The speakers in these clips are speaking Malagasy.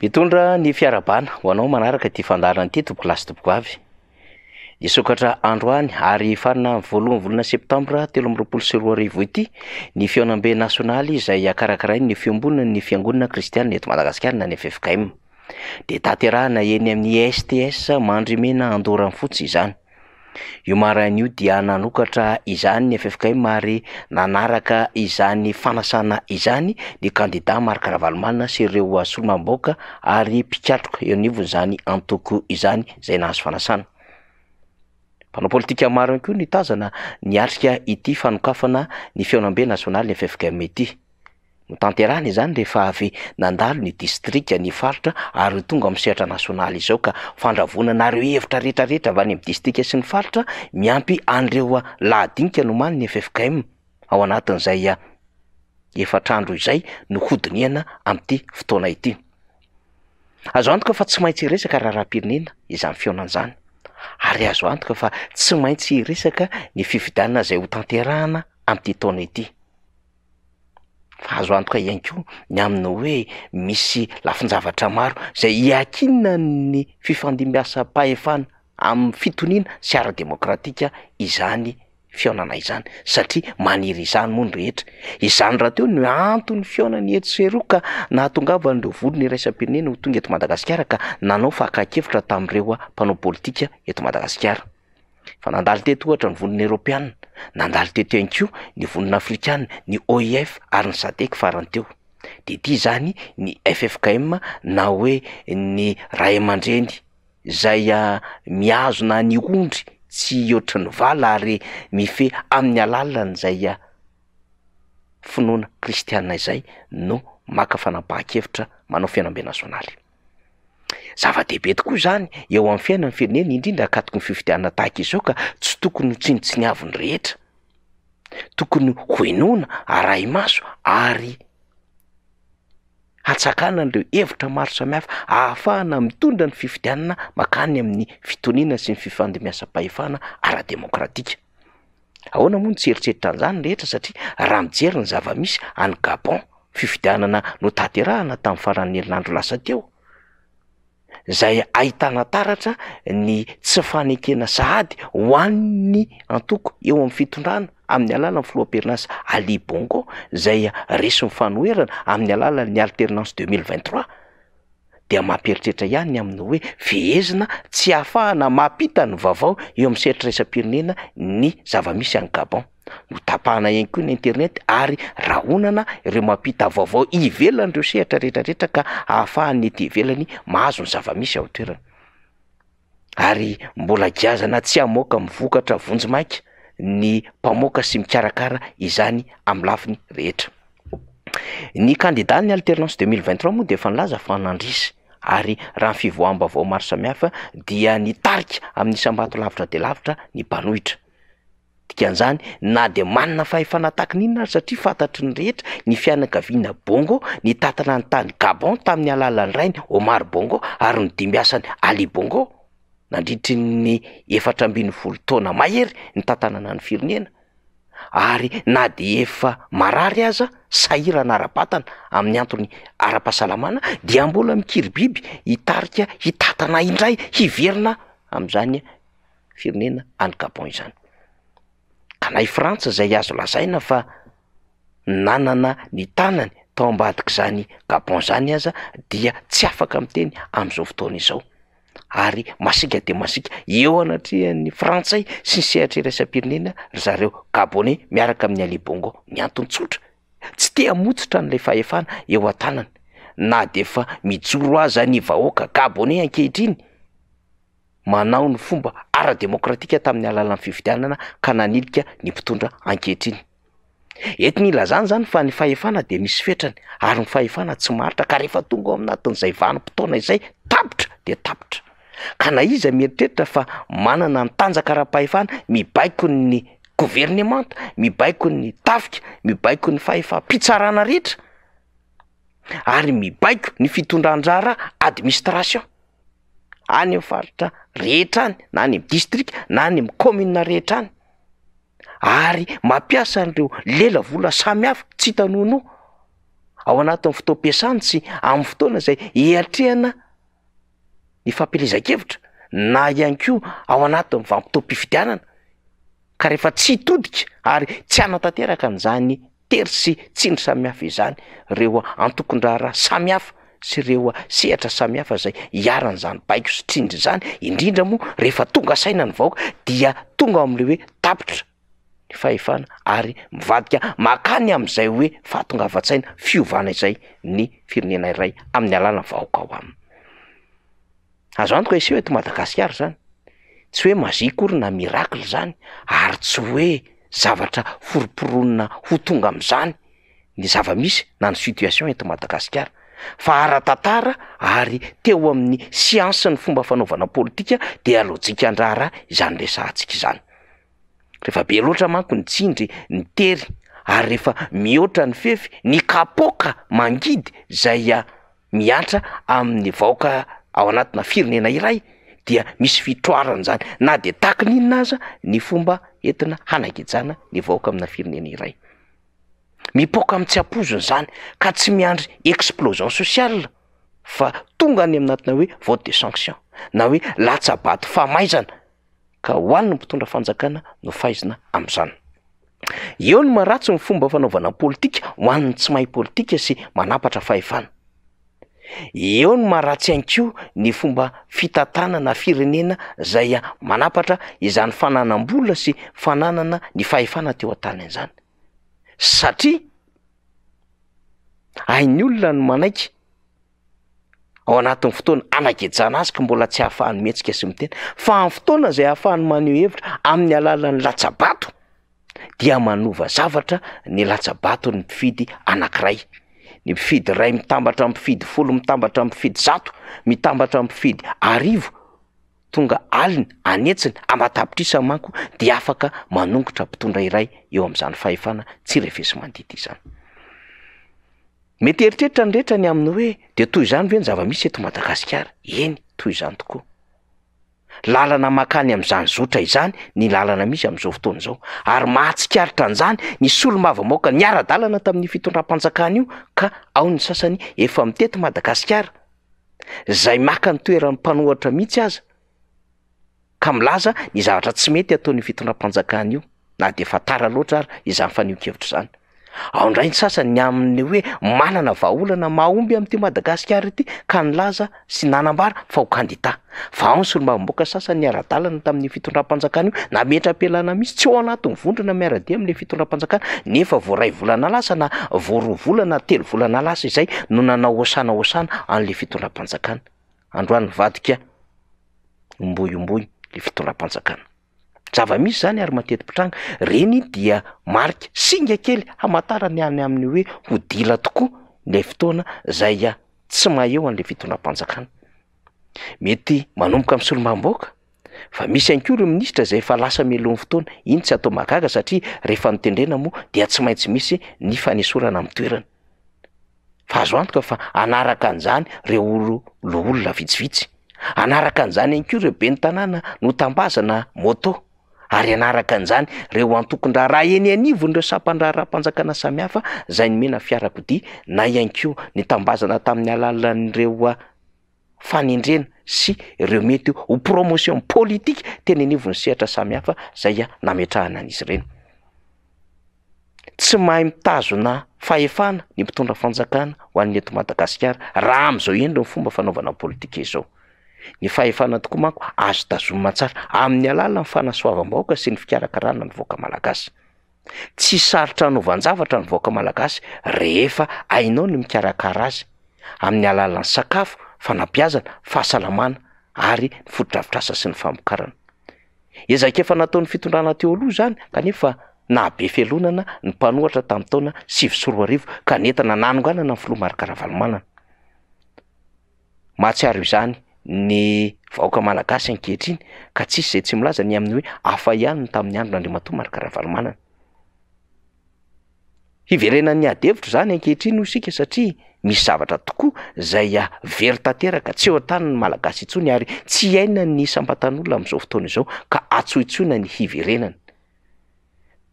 Mitondra ny fiarahabana ho anao manaraka ity fandaharana ity tompokolahy sy tompokovavy. Nisokatra androany ary hifarana amin'ny voalohan'ny volana septambra 2023 ity ny fihaonambe nasionaly izay karakarain'ny fiombonan'ny fiangonana kristianina eto Madagasikara na ny ffkm. Dia tanterahina eny amin'ny STS Mandrimena Andoranfotsy izany. Io maraina io dia nanokatra izany ny ffkm ary nanaraka izany fanasana izany ny kandida Marc Ravalomanana sy ireo solombavambahoaka ary mpikatroka eo anivon'izany antoko izany izay nahazo fanasana. Mpanao politika maro ihany koa nitazana niatrika ity fanokafana ny fihaonambe nasionaly ffkm ity. Notanterahina izany rehefa avy nandalo ny distrika, ny faritra ary ho tonga amin'ny sehatra nasionaly izao ka fandravonana ireo hevitra rehetrarehetra avy any amin'ny distrika sy ny faritra miampy an'ireo lahadinika nomanin'ny ffkm ao anatin'izay efatr'andro izay no hodinihana amin'ity fotoana ity. Azo antoka fa tsy maintsy hiresaka raharaham-pirenena izany fihaonana izany ary azo antoka fa tsy maintsy hiresaka ny fifidianana izay hotanterahana amin'ity taona ity. Fa azo antoka ihany koa ny amin'ny hoe misy lafin-javatra maro izay iankinan'ny fifandimbiasam-pahefana amin'ny fitoniana sy ara-demokratika izany fihaonana izany satria maniry izany moa ny rehetra. Izany rahateo no anton'ny fihaonana etsy sy eroa ka nahatongavan'ireo vondrona iraisam-pirenena ho tonga eto Madagasikara ka nanao fakan-kevitra tamin'ireo mpanao politika eto Madagasikara. Fa nandalo teto ohatra ny vondrona eoropeana, nandalo teto ihany koa ny vondrona afrikana, ny OIF ary ny Sadec farany teo. Dia ity izany ny ffkm na hoe ny ray aman-dreny izay mihazona ny ondry tsy hihoatry ny vala ary mifehy amin'ny alalan'izay finoana kristiana izay no maka fanapahan-kevitra manao fihaonambe nasionaly. Zava-dehibe tokoa izany eo amin'ny fiainan'ny firenena indrindra ankatoky ny fifidianana tahaka izao ka tsy tokony ho tsinontsiniavin'ny rehetra. Tokony hohenoina, arahi-maso ary hatsakana an'ireo hevitra maro samihafa ahafahana mitondra ny fifidianana mankany amin'ny fitoniana sy ny fifandimbiasam-pahefana ara-demokratika. Ahoana moa no tsy hieritreritra an'izany ny rehetra satria raha mijery ny zava-misy any Gabon, fifidianana notanterahana tamin'ny faran'ny herinandro lasa teo, izay ahitana taratra ny tsy fanekena sahady ho an'ny antoko eo amin'ny fitondrana amin'ny alalan'ny filoham-pirinasa Ali Bongo izay resin'ny fanoherana amin'ny alalan'ny alternance 2023 dia mampieritreritra ihany ny amin'ny hoe fehezina tsy ahafahana mampita ny vaovao eo amin'ny sehatra iraisam-pirenena ny zava-misy any Gabon. Notapahana ihany koa ny internet ary rahonana ireo mampita vaovao ivelan'ireo sehatra rehetrarehetra ka ahafahan'ny ety ivelany mahazo ny zava-misy ao an-toerana. Ary mbola giazana tsy hamoaka ny vokatra vonjimaika ny mpamoaka sy mikarakara izany amin'ny lafiny rehetra. Ny kandidan'ny alternance 2023 moa dia efa nilaza fa nandresy ary raha ny fivoaham-baovao maro samihafa dia nitarika amin'ny isam-bato lavitra dia lavitra ny mpanohitra. Dikan'izany, na dia manana fahefana tahaka ny inona aza satria fantatry ny rehetra ny fianakaviana Bongo nitantana ny tany Gabon tamin'ny alalan'ny rainy Omar Bongo ary nodimbiasany Ali Bongo nandritry ny 14 taona mahery nitantanana ny firenena ary na dia efa marary aza, sahirana ara-batana amin'ny antony ara-pahasalamana dia mbola mikiribiby hitarika hitantana indray hiverina amin'izany firenena any Gabon izany. Ka na i Frantsa izay azo lazaina fa nanana ny tanany tao ambadik'izany Gabon izany aza dia tsy afaka miteny amin'izao fotoana izao ary masiaka dia masiaka eo anatrehan'ny frantsay sy ny sehatra iraisam-pirenena ry zareo Gaboney miaraka amin'i Ali Bongo. Ny antony tsotra, tsy te hamotsitra an'ilay fahefana eo an-tanany na dia efa mijoro aza ny vahoaka Gaboney ankehitriny. manao ny fomba ara-demokratika tamin'ny alalan'ny fifidianana ka nanilika ny mpitondra ankehitriny. Entiny ilazana izany fa ny fahefana dia misy fetrany ary ny fahefana tsy maharitra ka rehefa tonga ao anatin'izay vanim-potoana izay tapitra dia tapitra. Ka na iza mieritreritra fa manana ny tanjaka ara-pahefana mibaiko ny governemanta, mibaiko ny tafika, mibaiko ny fahefam-pitsarana rehetra ary mibaiko ny fitondran-draharaha administration. any amin'ny faritra rehetra any na any amin'ny distrika na any amin'ny commune rehetra any ary mampiasa an'ireo lela vola samihafa tsy hita noanoa Ao anatin'ny fotoam-piasany sy amin'ny fotoana izay hiatrehana ny fampielezan-kevitra na ihany koa ao anatin'ny vanim-potoam-pifidianana ka rehefa tsy hitodika ary tsy hanatanteraka an'izany tery sy tsindry samihafa izany ireo antokon-draharaha samihafa sy ireo sehatra samihafa izay iharan'izany baiko sy tsindry izany, indrindra moa rehefa tonga saina ny vahoaka dia tonga ao amin'ilay hoe tapitra ny fahefana ary mivadika makany amin'izay hoe fahatongavan-tsaina fiovana izay ny firenena iray amin'ny alalan'ny vahoaka ao aminy. Azo antoka hiseho eto Madagasikara izany, tsy hoe magie akory na miracle izany ary tsy hoe zavatra foromporonina ho tonga amin'izany ny zava-misy na ny situation eto Madagasikara fa ara-tantara ary teo amin'ny siansan'ny fomba fanaovana politika dia lojikan-draharaha izany resahantsika izany. Rehefa be loatra manko ny tsindry, ny tery ary rehefa mihoatra ny fefy ny kapoaka mangidy izay mihatra amin'ny vahoaka ao anatina firenena iray dia misy fitroarana izany na dia tahaka ny inona aza ny fomba entina hanagejana ny vahoaka amina firenena iray. Mipoaka amin'ny tsy ampoizina izany ka tsy miandry explosion sociale fa tonga any amin'ny anatina hoe vote de sanction na hoe latsa-bato famaizana ka ho an'ny mpitondra fanjakana no faizina amin'izany. Eo ny maharatsy ny fomba fanaovana politika ho an'ny tsy mahay politika sy manampatra fahefana. Eo ny maharatsy ihany koa ny fomba fitantanana firenena izay manampatra izany fananam-bola sy fananana ny fahefana teo an-tanany izany. Satria hain'ny olona ny manaiky ao anatin'ny fotoana anagejana azy ka mbola tsy ahafahany mihetsika sy miteny fa amin'ny fotoana izay ahafahany maneho hevitra amin'ny alalan'ny latsa-bato dia manova zavatra ny latsa-baton'ny mpifidy anankiray. Ny mpifidy iray mitambatra amin'ny mpifidy folo mitambatra amin'ny mpifidy zato mitambatra amin'ny mpifidy arivo tonga alina an'hetsiny aman-tapitrisa manko dia afaka manongotra mpitondra iray eo amin'izany fahefana tsy refesi-mandidy izany. Mety hieritreritra ny rehetra ny amin'ny hoe dia toy izany ve ny zava-misy eto Madagasikara? Eny, toy izany tokoa. Lalana mankany amin'izany zotra izany ny lalana misy amin'izao fotoana izao, ary mahatsikaritra an'izany ny solombavambahoaka niara-dalana tamin'io fitondram-panjakana io ka ao ny sasany efa mitety Madagasikara, izay maka ny toeran'ny mpanohatra mihitsy aza. ka milaza ny zavatra tsy mety ataon'io fitondram-panjakana io na dia efa tara loatra ary izany fanehoan-kevitra izany. Ao indray ny sasany ny amin'ny hoe manana vahaolana mahomby amin'ity Madagasikara ity ka nilaza sy nanambara fa ho kandida. Fa ao ny solombavambahoaka sasany niara-dalana tamin'io fitondram-panjakana io nametra-pialana mihitsy, tsy ao anatin'ny vondrona miara-dia amin'ilay fitondram-panjakana nefa vao iray volana lasa na vao roa volana na telo volana lasa izay no nanao hosana hosana an'ilay fitondram-panjakana. Androany nivadika omboy omboy le fitondram-panjakana. Zava-misy zany ary mateti-pitranga, reny dia marika singa kely hamantarany any amin'ny hoe ho dila tokoa le fotoana zay tsy maha eo an'le fitondram-panjakana. Mety manomboka amin'ny solombavambahoaka fa misy ihany koa ireo minisitra zay efa lasa mialohan'ny fotoana, iny tsy atao mahagaga satria rehefa notendrena moa dia tsy maintsy misy ny fanesorana amin'ny toerana. Fa azo antoka fa hanaraka an'izany ireo olo loholona vitsivitsy. Hanaraka an'izany ihany koa ireo ben'ny tanàna notambazana moto. Ary hanaraka an'izany ireo antokon-draharaha eny anivon'ireo sampan-draharaham-panjakana samihafa izay nomena fiarakodia na ihany koa nitambazana tamin'ny alalan'ireo fanendrena sy ireo mety ho promotion politique teny anivon'ny sehatra samihafa izay nametrahana an'izy ireny. Tsy mahay mitazona fahefana ny mpitondra fanjakana ho an'ny eto Madagasikara raha amin'izao endriny fomba fanaovana politika izao. Ny fahefana tokoa manko azo tazomina tsara amin'ny alalan'ny fanasoavam-bahoaka sy ny fikarakarana ny vahoaka malagasy. Tsy sarotra anaovan-javatra ny vahoaka malagasy rehefa hainao ny mikarakara azy amin'ny alalan'ny sakafo, fanabeazana, fahasalamana ary ny fotodrafitrasa sy ny famokarana. Ezaka efa nataon'ny fitondrana teo aloha izany kanefa nahabe fialonana ny mpanohatra tamin'ny taona 2009 ka nentina nanonganana ny filoha Marc Ravalomanana. Mahatsiaro izany ny vahoaka malagasy ankehitriny ka tsisy izay tsy milaza ny amin'ny hoe hafa ihany ny tamin'ny andron'Andriamatoa Marc Ravalomanana. Hiverenan'ny ady hevitra izany ankehitriny hoy isika satria misy zavatra tokoa izay very tanteraka tsy eo an-tanin'ny Malagasy intsony ary tsy iainan'ny isam-batan'olona amin'izao fotoana izao ka antsointsoina ny hiverenany.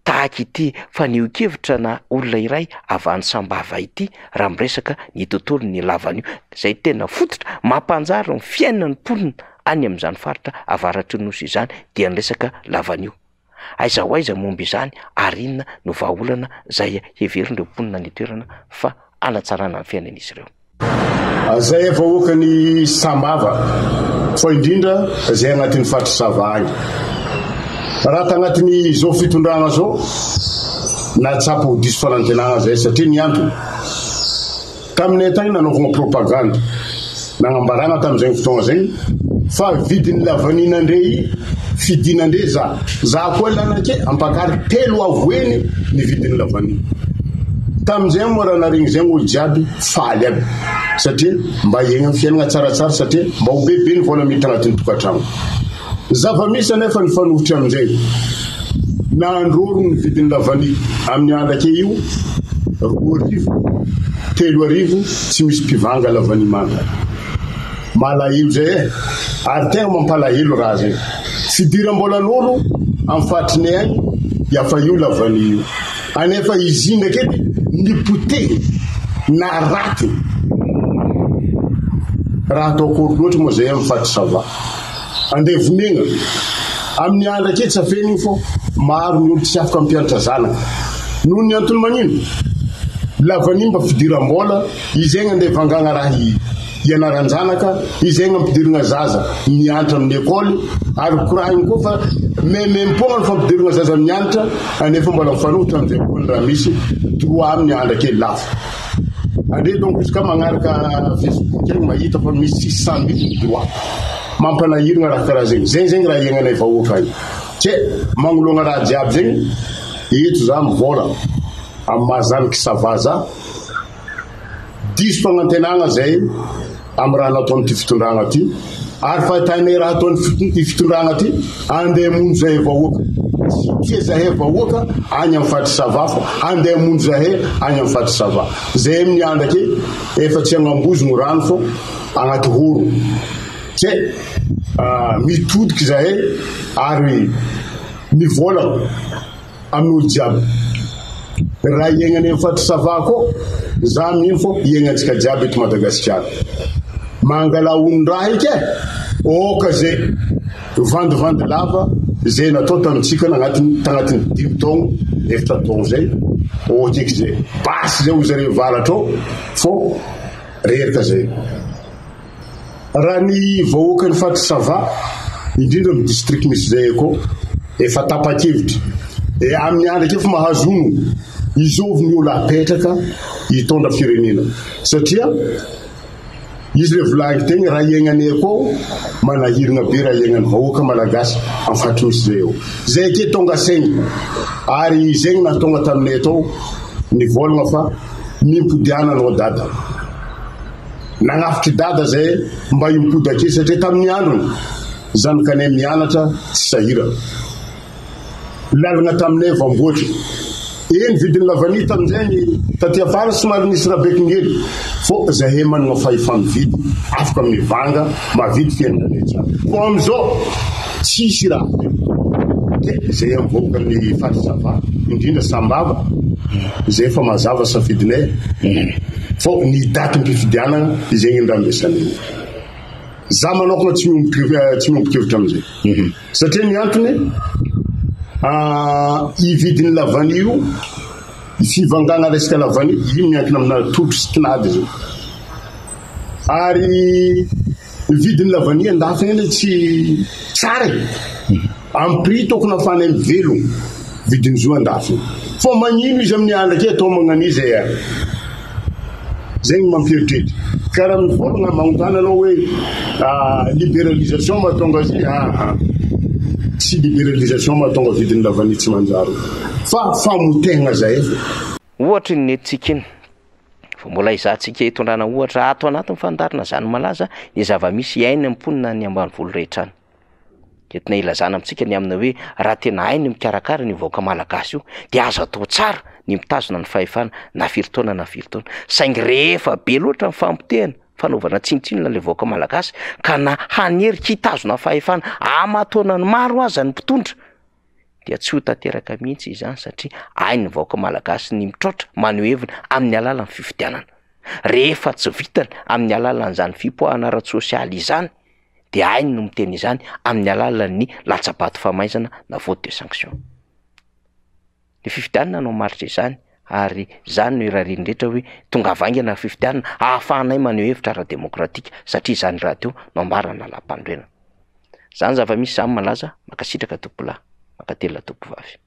Tahaka ity fanehoan-kevitra na olona iray avy any Sambava ity raha miresaka ny tontolon'ny lavanio, izay tena fototra mampanjary ny fiainan'ny mponina any amin'izany faritra avaratry ny Nosy izany dia ny resaka lavanio. Aiza ho aiza momba izany ary inona no vahaolana izay heverin'ireo mponina any an-toerana fa hanatsarana ny fiainan'izy ireo? Zay vahoakan'i Sambava fa indrindra zay agnatin'ny faritry Sava agny. Raha tagnatin'ny zao fitondragna zao, nahatsapa ho diso fanantenagna zay satria ny antony, taminay tagny nanaovagna propagandy, nagnambaragna tamin'izegny fotoagna zegny fa vidin'ny lavanina-ndre i fidinandre za, za koa lanake ampakary telo avo heny ny vidin'ny lavanila. Tamin'izay moa raha naregny zegny olo jiaby faly aby satria mba hiaigna fiaignana tsaratsara satria mba ho bebe ny vôla miditra agnatin'ny tokantragno. Zava-misy anefa nifanohitra amin'izay, nandroro ny vidin'ny lavanila amin'ny andro ake io 2000, 3000 tsy misy mpivanga lavanila manta. Malahelo zay eh! Ary tegna mampalahelo raha zay. Fidiram-bolan'olo amin'ny faritrinay agny iafa io lavanila io. Anefa izy iny ndraiky edy nipotehiny, naratiny. Raha atao akory loatra moa zay amin'ny faritry Sava. Andevonegna. Amin'ny andro ake tsy afenigny fô maro ny olo tsy afaka mampianatra zanaka. Noho ny antony magnino? Lavanila mba fidiram-bola, izegny andeha vangagna raha ianaran-janaka, izegny ampidirigna zaza mianatra amin'ny ekôly, ary korahigny koa fa maimaimpoagna ny fampidirigna zaza mianatra anefa mbola mifanohitra amin'izay koa ny raha misy droit amin'ny andro ake lafo. Andre donc izy ka magnaraka Facebook egny mahita fa misy 600 mille ny droit. Mampanahiragna raha karaha zegny. Zegny zegny raha iainanay vahoaka agny. Tse magnoloagna raha jiaby zegny, eto za mivôla amin'ny maha zanaky Sava za, Diso fagnantenagna zay am raha nataon ty fitondragna ty ary fahitanay raha ataon ty fitondragna ty andeha hamono zahay vahoaka tsy tia zahay vahoaka agny am faritry sava fa andeha hamono zahay agny am faritry sava zahay miandraky efa tsy agnambozogno rano fô agnaty horo tse mitodiky zahay ary mivolagna Amin'ny olo jiaby. Raha hiaigna any amin'ny faritry Sava koa, za mino fô hiaignantsika jiaby eto Madagasikara. Mangalà onon-draha eky e! Aoka zay vandivandy lava zay natao tamintsika nagnatin'ny tagnatin'ny dimy taogno, efatra taogno zay, aoka eky zay. Basy zay hoy zareo avaratra ao fô reraka zay. Raha ny vahoakan'ny faritry Sava, indrindra amin'ny district misy zahay akao, efa tapa-kevitra. E amin'ny andro ake fa mahazo ono, izovy ny olo apetraka hitondra firenena. Satria izy le volagniko tegny, raha iaignanay akao, manahiragna be raha iaignan'ny vahoaka malagasy amin'ny faritry misy zahay ao. Zay ake tonga saigny, ary zegny nahatonga taminay tao nivôlagna fa mimpodiana anao dada. Nagnafotr'i Dada zay mba himpody aty satria tamin'ny androny zanakanay mianatra tsy sahirana. Lalagna taminay vamboatra. Eny vidin'ny lavania tamin'izay ny taty afara somary nisy rabekingely fô zahay managna fahefa-mividy afaka mivanga mahavidy fiainananay tsara. Fô amizao tsisy raha de zay amin'ny vahoakan'ny faritra Sava indrindra Sambava zay efa mazava safidinay. Fô ny datim-pifidianana izay ny rambesana io. Za manokana tsy miombon-kevitra tsy miombon-kevitra amin'izay. Mhm. Satria ny antony i vidin'ny lavania io, ny fivangana resaka lavania io miankina amina totro sy tinady zao. Ary ny vidin'ny lavania andafy eny tsy tsara e. Amin'ny prix tokony ahafahanay mivelogno vidin'ny zo andafy. Fa magnino izy amin'ny andro ake atao magnaniza e. Zegny no mampieritreritra. Ka raha mivolagna magnontany anao hoe liberalisation mahatonga azy aa tsy liberalisation mahatonga vidin'ny lavania tsy manjary fa famotehagna zahay fô. Ohatry ny nentintsika iny, vao mbola ezahantsika hitondrana ohatra ato anatin'ny fandaharana izany malaza ny zava-misy iainan'ny mponina any ambanivolo rehetra any. Entina ilazana amintsika ny amina hoe raha tena hay ny mikarakara ny vahoaka malagasy io de azo atao tsara ny mitazona ny fahefana na firy taona na firy taona, saingy rehefa be loatra ny fampotehana, fanaovana tsinontsinona le vahoaka malagasy ka na hanery hitazona fahefana aman-taonany maro aza ny mpitondra. dia tsy ho tanteraka mihitsy izany satria hain'ny vahoaka malagasy ny mitraotra maneho heviny amin'ny alalan'ny fifidianana. Rehefa tsy vitany amin'ny alalan'izany fipoahana ara-tsosialy izany dia hainy no miteny izany amin'ny alalan'ny latsa-bato famaizana na vote de sanction. Ny fifidianana no hamaritra izany ary izany no irarian'ny rehetra hoe tongava haingana ny fifidianana ahafahanay maneho hevitra ara-demokratika satria izany rahateo no ambaran'ny lalàmpanorenana. Zany zava-misy zany malaza, mankasitraka tompolahy, mankatelina tompovavy.